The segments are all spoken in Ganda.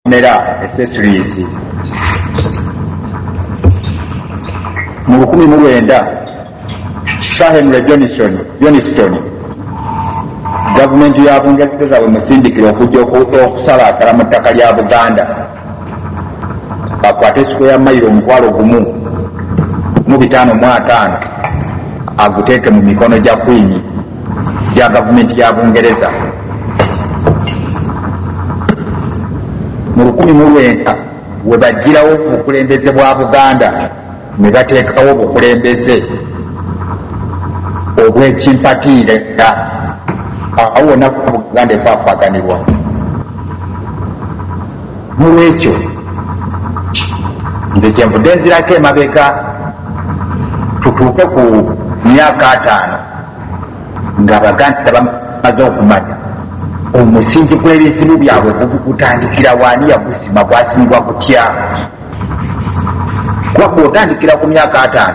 Makomera, accessories. Mu 1900, Sir Henry Johnston, gavumenti ya Bungereza bwe musindikira okujja okusalaasala mu ttaka lya Buganda, akwate square mayiro 1,550 aguteeke mu mikono gya Queen, gya gavumenti ya Bungereza. Mu 1900 we bagirawo obukulembeze bwa Buganda ne bateekawo obukulembeze obw'ekimpatiira. Awo wonna Buganda ekwakwaganirwa. Nolwekyo nze kyenvudde nzirako emabega tutuuke ku myaka 50 ng'Abaganda bamaze okumanya omusingi gw'ebizibu byabwe gutandikira waani, yagusima gwasimibwa kutya. Kuba bw'otandikira ku myaka 50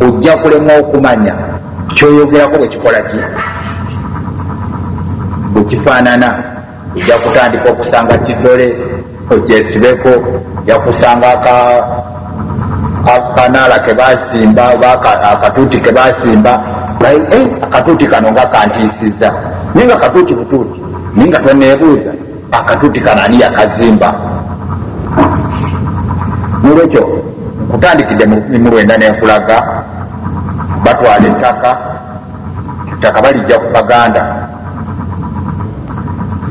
ojja kulemwa okumanya kyoyogerako bwe kikola ki, bwe kifaanana. Ojja kutandika okusanga kidole okyesibeko, ojja kusanga akanaala ke basimba oba akatuuti ke basimba, akatuuti kano nga kantiisizza, naye nga katuuti butuuti, naye nga toneebuuza akatuuti kano ani yakazimba. Nolwekyo nkutandikidde mu 1900 nenkulaga batwala ettaka, ettaka balijja ku Baganda,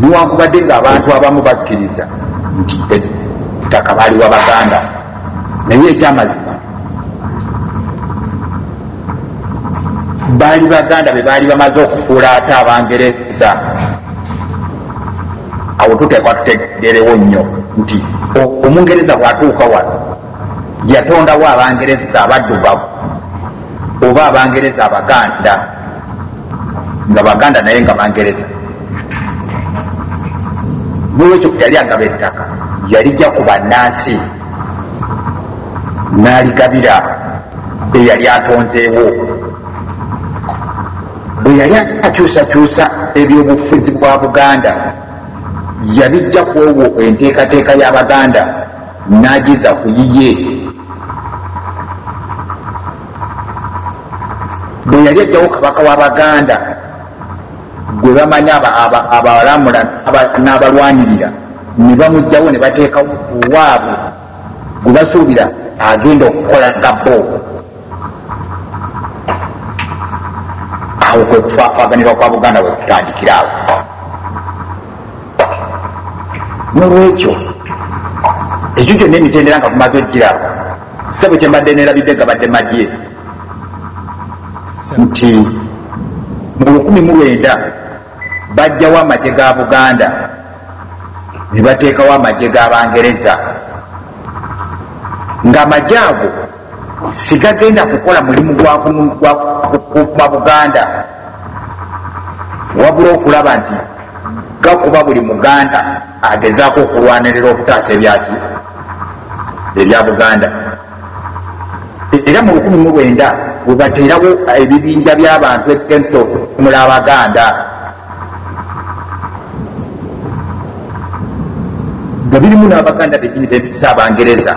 newankubadde ng'abantu abamu bakkiriza nti ettaka baaliwa Baganda, naye ekyamazima baali Baganda be baali bamaze okufuula ate Abangereza. Awo tuteekwa tutegeerewo nnyo nti Omungereza bw'atuuka wano yatondawo Abangereza abaddugavu oba Abangereza Abaganda, nga Baganda naye nga Bangereza. Nolwekyo yali agaba ettaka yalijja ku bannansi n'aligabira eyali atonzeewo. Bwe yali akyusakyusa ebyobufuzi bwa Buganda yabijja ku olwo enteekateeka y'Abaganda n'agiza ku yiye. Bwe yali ajjawo kabaka w'Abaganda gwe bamanya abalamula n'abalwanirira, ne bamugjawo ne bateekawo waabwe gwe basuubira agenda okukola nga bo. Awo kwe kufaafaaganirwa kwa Buganda bwe kutandikira awo. Nolwekyo ekyo kyonna emitendera nga tumaze okugiraba, ssebo kye mbadde neerabidde gabadde magye nti mu 1900 bajjawo amagye ga Buganda ne bateekawo amagye g'Abangereza, ng'amagye ago sigagenda kukola mulimu gwa kukuuma Buganda, wabula okulaba nti gakuba buli Muganda agezaako okulwanirira okutaasa ebyaki ebya Buganda. Era mu 1900 we bateerawo ebibinja by'abantu ebigenda okutumula Abaganda, nga birimu n'Abaganda bennyini beepisa Abangereza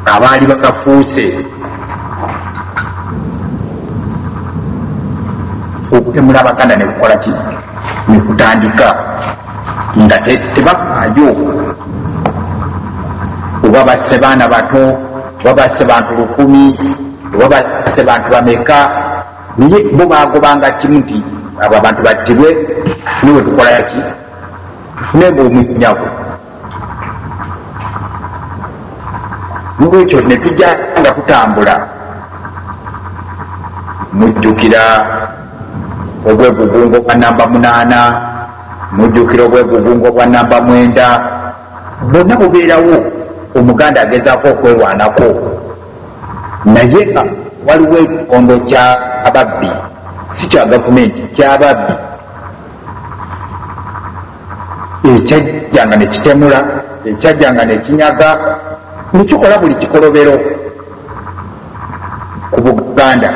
abaali bakafuuse. Okutemula Abaganda ne kukola ki? Ne kutandika nga tebafaayo oba basse baana bato, oba basse bantu 1000, oba basse bantu bameka, naye bo baagobanga kimu nti abo abantu battibwe, tufune we tukola ki, tufune omunyago. Nolwekyo ne tujja nga tutambula. Mujjukira obwegugungo bwa namba 8, mujjukira obwegugungo bwa namba 9, bonna bubeerawo Omuganda agezaako okwerwanako, naye nga waliwo ekikondo ky'ababbi, si kya gavumenti, ky'ababbi ekyajjanga ne kitemula, ekyajjanga ne kinyaga, ne kikola buli kikolobero ku Buganda.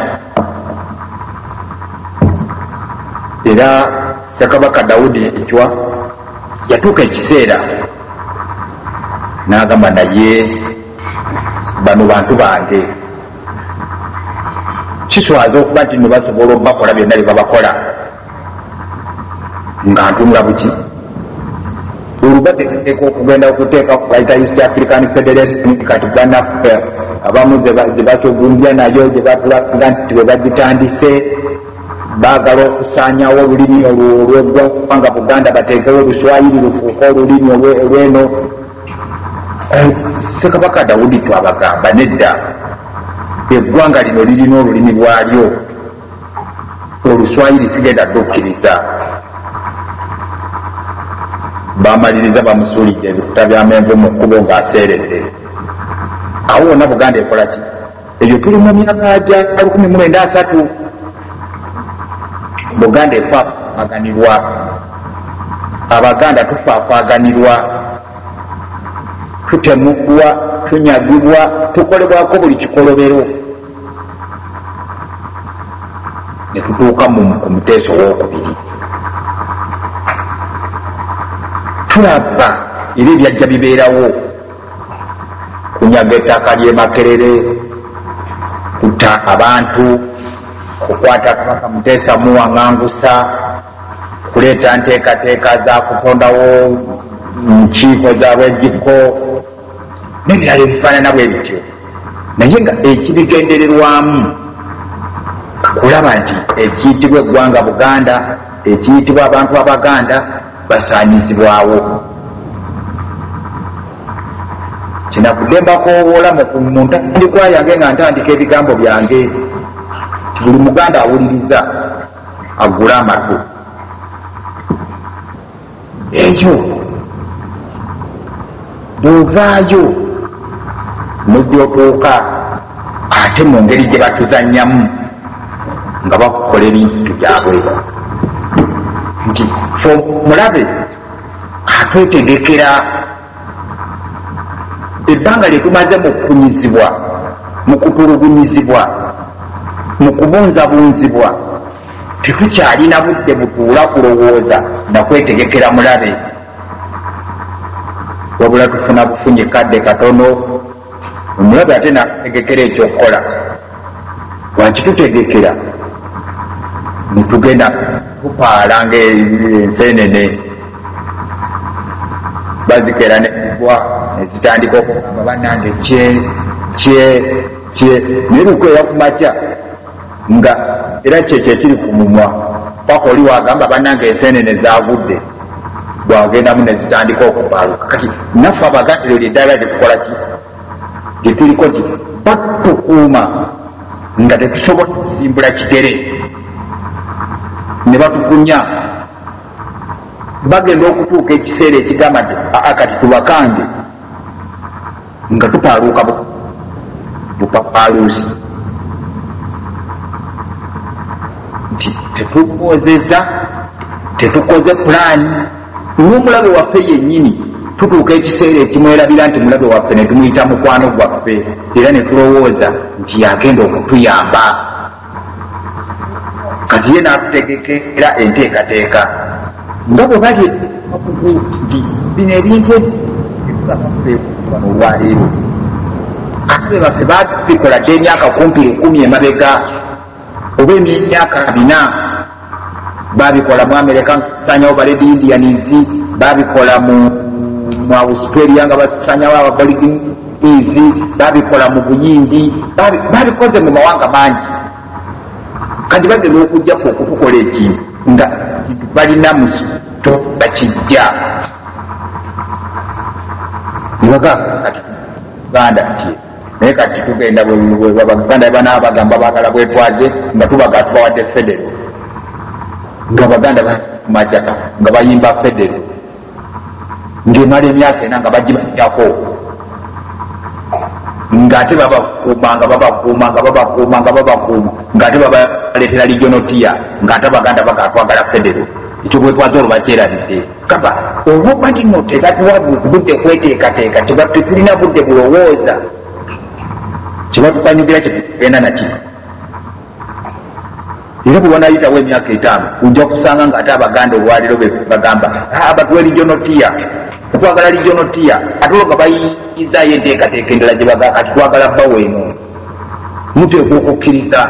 Era Ssekabaka Daudi Chwa yatuuka ekiseera N'agamba, naye bano bantu bange, kiswaza okuba nti nno basobola obakola byonna bye babakola nga ntunula buki. Olubateeka okugenda okuteeka bayita East African Federation. Kati bannaffe abamu gye bakyogumbya nayo, gye batulaga nti bwe bagitandise baagala okusaanyawo olulimi olw'eggwanga Buganda, bateekewo Oluswayiri lufuuke olulimi olweno. Ssekabaka Dawudi twabagamba nedda, eggwanga lino lirina olulimi lwalyo, Oluswayiri sigenda ddukkiriza. Bamaliriza bamusuulidde ebikuta by'amenvu mu kkubo ng'aseeredde. Awo wonna Buganda ekola ki? Eyo tuli mu myaka gya 1930. Buganda efaafaganirwa, Abaganda tufaafaganirwa, tutemugwa, tunyagibwa, tukolebwako buli kikolobero, ne tutuuka ku Muteesa Owokubiri. Tulaba era ebyajja bibeerawo: kunyaga ettaka ly'e Makerere, kutta abantu, kukwata Kabaka Muteesa muwaŋŋangusa, kuleeta nteekateeka za kutondawo nkiiko za bwejjiko n'ebirala ebifaanana bwe bityo, naye nga ekibigendererwamu kulaba nti ekiyitibwa eggwanga Buganda, ekiyitibwa abantu Abaganda basaanyizibwawo. Kinakudde mbakoowoola mu ntandikwa yange nga ntandika ebigambo byange, buli Muganda awuliriza aggule amatu. Eyo bw'ovaayo nojja otuuka ate mu ngeri gye batuzannyamu nga bakukola ebintu byabwe, nti fe mulabe atwetegekera ebbanga lye tumaze mu kukunyizibwa, mu kutulugunyizibwa, mu kubunzabunzibwa, tetukyalina budde butuula kulowooza nakwetegekera mulabe, wabula tufuna bufunye kadde katono omulabe ate nategekera ekyokukola. Lwakitutegekera netugenda tupaala ngaensenene bazikera negwa nezitandika okugamba bannange kye kye kye, naye lukeera ku makya nga era kyekyo ekiri ku mumwa paka oli wagamba bannange ensenene zagudde, bwagendamu nezitandika okupaaluka. Kati naffe Abaganda eryo lyeddala lyetukola ki gyetuliko ki, batukuuma nga tetusobola kusimbula kigere, ne batukunya. Bagenda okutuuka ekiseera ekigamba nti aa kati tubakange, nga tupaaluuka bupapaaluusi, nti tetukozeza, tetukoze pulaani. N'omulabe waffe yennyini tutuuka ekiseera ekimwerabira nti mulabe waffe, ne tumuyita mukwano gwaffe, era ne tulowooza nti yagenda okutuyamba. Kati ye n'atutegekera enteekateeka nga bwe bali nti bino ebintu olwaleero ate baffe babikola dde emyaka kumpi 10 emabega oba emyaka 4. Babikola mu Amerika basanyawo ba Red Indians, babikola mu Australia nga basanyawo Aborigines, babikola mu Buyindi, babikoze mu mawanga mangi. Kati bagenda okujjako okutukola ekintu nga balina musito bakijja nebagamba kati Buganda nti naye kati tugenda Abaganda banaabagamba baagala bwetwaze nga tubaga tubawadde federo, nga Abaganda bamajaka nga bayimba federo ng'emala emyaka 4 nga bagibajjako, ng'ate babakuuma nga babakuuma nga babakuuma nga babakuuma, ng'ate babaleetera ligyonotiya, ng'ate Abaganda bagatwagala federo. Ekyo bwetwaze olwo bakyerabidde. Kaba olwokuba nti nno tebatuwa budde kweteekateeka, tetulina budde bulowooza, kyebatukanyugira kyetugenda nakino. Era bwe wanaayitawo emyaka 5 ojja kusanga ng'ate Abaganda olwaleero be bagamba batuwe ligyonotiya. Twagala regional tier, ate olwo nga bayiyizaayo enteekateeka endala gye bagaa kati twagala bbawo eno. Muteekwa okukkiriza,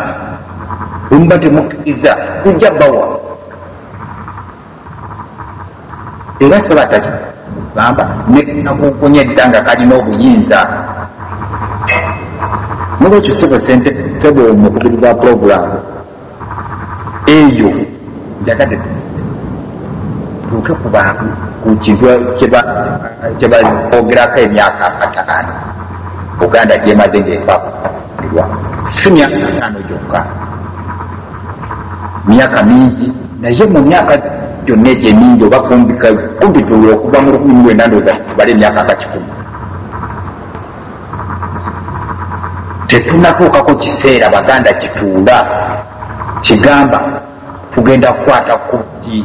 bwe muba temukkiriza tujja bawa. Era Sebatta gamba nenakukunya edda nga kalina obuyinza. Nolwekyo sebo sente sebo omukubiriza pulogulaamu eyo, njagadde tuuke ku bantu ku kintu kyeboogerako. Emyaka 50 Buganda gyemaze ngaekwakulirwa, si myaka 50 gyokka, myaka mingi, naye mu myaka gyonna egyo emingi oba kumpi okuva mu 1900, ndowooza tubale emyaka nga 100, tetunatuukako kiseera Baganda kituula kigamba tugenda kukwata kuki.